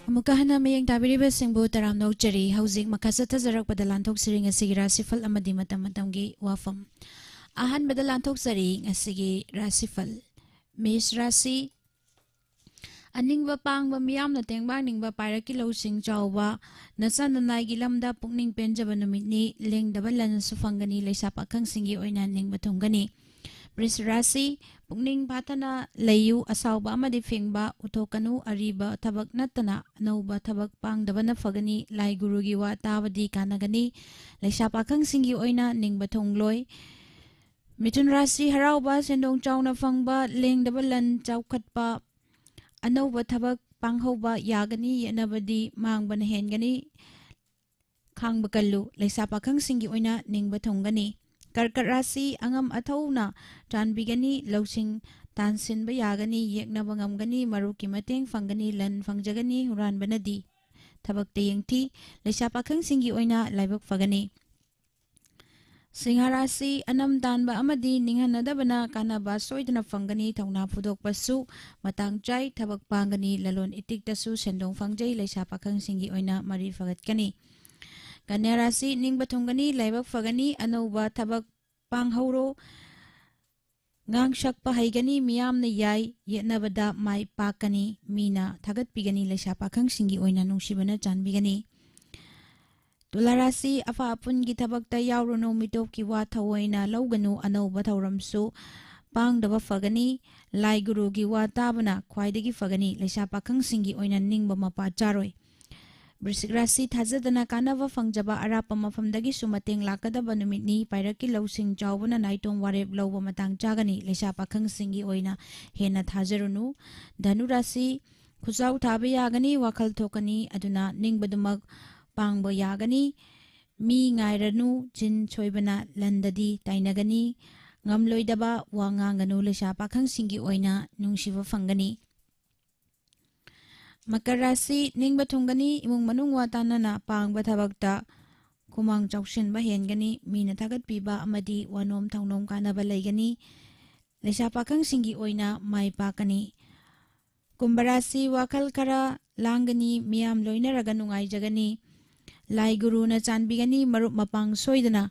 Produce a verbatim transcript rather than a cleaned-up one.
ꯑꯃꯨꯛꯀ ꯍꯟꯅ ꯃꯤꯠꯌꯦꯡ ꯇꯥꯕꯤꯔꯤꯕꯁꯤꯡꯕꯨ ꯇꯔꯥꯝꯅ ꯑꯣꯛꯆꯔꯤ꯫ ꯍꯧꯖꯤꯛ ꯃꯈꯥ ꯆꯠꯊꯖꯔꯛꯄꯗ ꯂꯥꯟꯊꯣꯛꯆꯔꯤ ꯉꯁꯤꯒꯤ ꯔꯥꯁꯤꯐꯜ ꯑꯃꯗꯤ ꯃꯇꯝ ꯃꯇꯝꯒꯤ ꯋꯥꯐꯝ꯫ ꯑꯍꯥꯟꯕꯗ ꯂꯥꯟꯊꯣꯛꯆꯔꯤ ꯉꯁꯤꯒꯤ ꯔꯥꯁꯤꯐꯜ꯫ ꯃꯦꯁ ꯔꯥꯁꯤ, ꯑꯅꯤꯡꯕ ꯄꯥꯡꯕ, ꯃꯤꯌꯥꯝꯅ ꯇꯦꯡꯕꯥꯡꯅꯤꯡꯕ, ꯄꯥꯏꯔꯛꯀꯤ ꯂꯧꯁꯤꯡ ꯆꯥꯎꯕ, ꯅꯆꯥ ꯅꯅꯥꯏꯒꯤ ꯂꯝꯗ ꯄꯨꯛꯅꯤꯡ ꯄꯦꯟꯖꯕ ꯅꯨꯃꯤꯠꯅꯤ꯫ ꯂꯦꯡꯗꯕ ꯂꯟꯁꯨ ꯐꯪꯒꯅꯤ꯫ ꯂꯩꯁꯥ ꯄꯥꯈꯪꯁꯤꯡꯒꯤ ꯑꯣꯏꯅ ꯅꯤꯡꯕ ꯊꯨꯡꯒꯅꯤ꯫ ꯕ꯭ꯔꯤꯁ ꯔꯥꯁꯤ, ꯄꯨꯛꯅꯤꯡ ꯐꯥꯊꯅ ꯂꯩꯌꯨ꯫ ꯑꯁꯥꯎꯕ ꯑꯃꯗꯤ ꯐꯤꯡꯕ ꯎꯠꯊꯣꯛꯀꯅꯨ꯫ ꯑꯔꯤꯕ ꯊꯕꯛ ꯅꯠꯇꯅ ꯑꯅꯧꯕ ꯊꯕꯛ ꯄꯥꯡꯗꯕꯅ ꯐꯒꯅꯤ꯫ ꯂꯥꯏ ꯒꯨꯔꯨꯒꯤ ꯋꯥ ꯇꯥꯕꯗꯤ ꯀꯥꯟꯅꯒꯅꯤ꯫ ꯂꯩꯁꯥ ꯄꯥꯈꯪꯁꯤꯡꯒꯤ ꯑꯣꯏꯅ ꯅꯤꯡꯕ ꯊꯨꯡꯂꯣꯏ꯫ ꯃꯤꯊꯨꯟ ꯔꯥꯁꯤ, ꯍꯔꯥꯎꯕ, ꯁꯦꯟꯗꯣꯡ ꯆꯥꯎꯅ ꯐꯪꯕ, ꯂꯦꯡꯗꯕ ꯂꯟ ꯆꯥꯎꯈꯠꯄ, ꯑꯅꯧꯕ ꯊꯕꯛ ꯄꯥꯡꯍꯧꯕ ꯌꯥꯒꯅꯤ꯫ ꯌꯦꯠꯅꯕꯗꯤ ꯃꯥꯡꯕꯅ ꯍꯦꯟꯒꯅꯤ꯫ ꯈꯥꯡꯕ ꯀꯜꯂꯨ꯫ ꯂꯩꯁꯥ ꯄꯥꯈꯪꯁꯤꯡꯒꯤ ꯑꯣꯏꯅ ꯅꯤꯡꯕ ꯊꯨꯡꯒꯅꯤ꯫ ꯀꯔꯀꯠ ꯔꯥꯁꯤ, ꯑꯉꯝ ꯑꯊꯧꯅ ꯆꯥꯟꯕꯤꯒꯅꯤ꯫ ꯂꯧꯁꯤꯡ ꯇꯥꯟꯁꯤꯟꯕ ꯌꯥꯒꯅꯤ꯫ ꯌꯦꯛꯅꯕ ꯉꯝꯒꯅꯤ꯫ ꯃꯔꯨꯞꯀꯤ ꯃꯇꯦꯡ ꯐꯪꯒꯅꯤ꯫ ꯂꯟ ꯐꯪꯖꯒꯅꯤ꯫ ꯍꯨꯔꯥꯟꯕꯅꯗꯤ ꯊꯕꯛꯇ ꯌꯦꯡꯊꯤ꯫ ꯂꯩꯁꯥ ꯄꯥꯈꯪꯁꯤꯡꯒꯤ ꯑꯣꯏꯅ ꯂꯥꯏꯕꯛ ꯐꯒꯅꯤ꯫ ꯁꯤꯡꯍ ꯔꯥꯁꯤ, ꯑꯅꯝ ꯇꯥꯟꯕ ꯑꯃꯗꯤ ꯅꯤꯡꯍꯟꯅꯗꯕꯅ ꯀꯥꯟꯅꯕ ꯁꯣꯏꯗꯅ ꯐꯪꯒꯅꯤ꯫ ꯊꯧꯅꯥ ꯐꯨꯗꯣꯛꯄꯁꯨ ꯃꯇꯥꯡ ꯆꯥꯏ꯫ ꯊꯕꯛ ꯄꯥꯡꯒꯅꯤ꯫ ꯂꯂꯣꯟ ꯏꯇꯤꯛꯇꯁꯨ ꯁꯦꯟꯗꯣꯡ ꯐꯪꯖꯩ꯫ ꯂꯩꯁꯥ ꯄꯥꯈꯪꯁꯤꯡꯒꯤ ꯑꯣꯏꯅ ꯃꯔꯤ ꯐꯒꯠꯀꯅꯤ꯫ ꯀꯟꯌꯥ ꯔꯥꯁꯤ, ꯅꯤꯡꯕ ꯊꯨꯡꯒꯅꯤ꯫ ꯂꯥꯏꯕꯛ ꯐꯒꯅꯤ꯫ ꯑꯅꯧꯕ ꯊꯕꯛ ꯄꯥꯡꯍꯧꯔꯣ꯫ ꯉꯥꯡ ꯁꯛꯄ ꯍꯩꯒꯅꯤ꯫ ꯃꯤꯌꯥꯝꯅ ꯌꯥꯏ ꯌꯦꯠꯅꯕꯗ ꯃꯥꯏ ꯄꯥꯛꯀꯅꯤ꯫ ꯃꯤꯅ ꯊꯥꯒꯠꯄꯤꯒꯅꯤ꯫ ꯂꯩꯁꯥ ꯄꯥꯈꯪꯁꯤꯡꯒꯤ ꯑꯣꯏꯅ ꯅꯨꯡꯁꯤꯕꯅ ꯆꯥꯟꯕꯤꯒꯅꯤ꯫ ꯇꯨꯂꯥ ꯔꯥꯁꯤ, ꯑꯐ ꯑꯄꯨꯟꯒꯤ ꯊꯕꯛꯇ ꯌꯥꯎꯔꯨꯅꯨ꯫ ꯃꯤꯇꯣꯞꯀꯤ ꯋꯥ ꯊꯑꯣꯏꯅ ꯂꯧꯒꯅꯨ꯫ ꯑꯅꯧꯕ ꯊꯧꯔꯝꯁꯨ ꯄꯥꯡꯗꯕ ꯐꯒꯅꯤ꯫ ꯂꯥꯏ ꯒꯨꯔꯨꯒꯤ ꯋꯥ ꯇꯥꯕꯅ ꯈ꯭ꯋꯥꯏꯗꯒꯤ ꯐꯒꯅꯤ꯫ ꯂꯩꯁꯥ ꯄꯥꯈꯪꯁꯤꯡꯒꯤ ꯑꯣꯏꯅ ꯅꯤꯡꯕ ꯃꯄꯥ ꯆꯥꯔꯣꯏ꯫ ꯕ꯭ꯔꯤꯁꯤꯛ ꯔꯥꯁꯤ, ꯊꯥꯖꯗꯅ ꯀꯥꯟꯅꯕ ꯐꯪꯖꯕ ꯑꯔꯥꯞꯄ ꯃꯐꯝꯗꯒꯤꯁꯨ ꯃꯇꯦꯡ ꯂꯥꯛꯀꯗꯕ ꯅꯨꯃꯤꯠꯅꯤ꯫ ꯄꯥꯏꯔꯛꯀꯤ ꯂꯧꯁꯤꯡ ꯆꯥꯎꯕꯅ ꯅꯥꯏꯇꯣꯝ ꯋꯥꯔꯦꯞ ꯂꯧꯕ ꯃꯇꯥꯡ ꯆꯥꯒꯅꯤ꯫ ꯂꯩꯁꯥ ꯄꯥꯈꯪꯁꯤꯡꯒꯤ ꯑꯣꯏꯅ ꯍꯦꯟꯅ ꯊꯥꯖꯔꯨꯅꯨ꯫ ꯙꯅꯨ ꯔꯥꯁꯤ, ꯈꯨꯖꯥꯎ ꯊꯥꯕ ꯌꯥꯒꯅꯤ꯫ ꯋꯥꯈꯜ ꯊꯣꯛꯀꯅꯤ꯫ ꯑꯗꯨꯅ ꯅꯤꯡꯕꯗꯨꯃꯛ ꯄꯥꯡꯕ ꯌꯥꯒꯅꯤ꯫ ꯃꯤ ꯉꯥꯏꯔꯅꯨ꯫ ꯆꯤꯟ ꯁꯣꯏꯕꯅ ꯂꯟꯗꯗꯤ ꯇꯥꯏꯅꯒꯅꯤ꯫ ꯉꯝꯂꯣꯏꯗꯕ ꯋꯥ ꯉꯥꯡꯒꯅꯨ꯫ ꯂꯩꯁꯥ ꯄꯥꯈꯪꯁꯤꯡꯒꯤ ꯑꯣꯏꯅ ꯅꯨꯡꯁꯤꯕ ꯐꯪꯒꯅꯤ꯫ ꯃꯀꯔ ꯔꯥꯁꯤ, ꯅꯤꯡꯕ ꯊꯨꯡꯒꯅꯤ꯫ ꯏꯃꯨꯡ ꯃꯅꯨꯡ ꯋꯥ ꯇꯥꯅꯅ ꯄꯥꯡꯕ ꯊꯕꯛꯇ ꯈꯨꯃꯥꯡ ꯆꯥꯎꯁꯤꯟꯕ ꯍꯦꯟꯒꯅꯤ꯫ ꯃꯤꯅ ꯊꯥꯒꯠꯄꯤꯕ ꯑꯃꯗꯤ ꯋꯥꯅꯣꯝ ꯊꯧꯅꯣꯝ ꯀꯥꯟꯅꯕ ꯂꯩꯒꯅꯤ꯫ ꯂꯩꯁꯥ ꯄꯥꯈꯪꯁꯤꯡꯒꯤ ꯑꯣꯏꯅ ꯃꯥꯏ ꯄꯥꯛꯀꯅꯤ꯫ ꯀꯨꯝꯚ ꯔꯥꯁꯤ, ꯋꯥꯈꯜ ꯈꯔ ꯂꯥꯡꯒꯅꯤ, ꯃꯤꯌꯥꯝ ꯂꯣꯏꯅꯔꯒ ꯅꯨꯡꯉꯥꯏꯖꯒꯅꯤ꯫ ꯂꯥꯏ ꯒꯨꯔꯨꯅ ꯆꯥꯟꯕꯤꯒꯅꯤ, ꯃꯔꯨꯞ ꯃꯄꯥꯡ ꯁꯣꯏꯗꯅ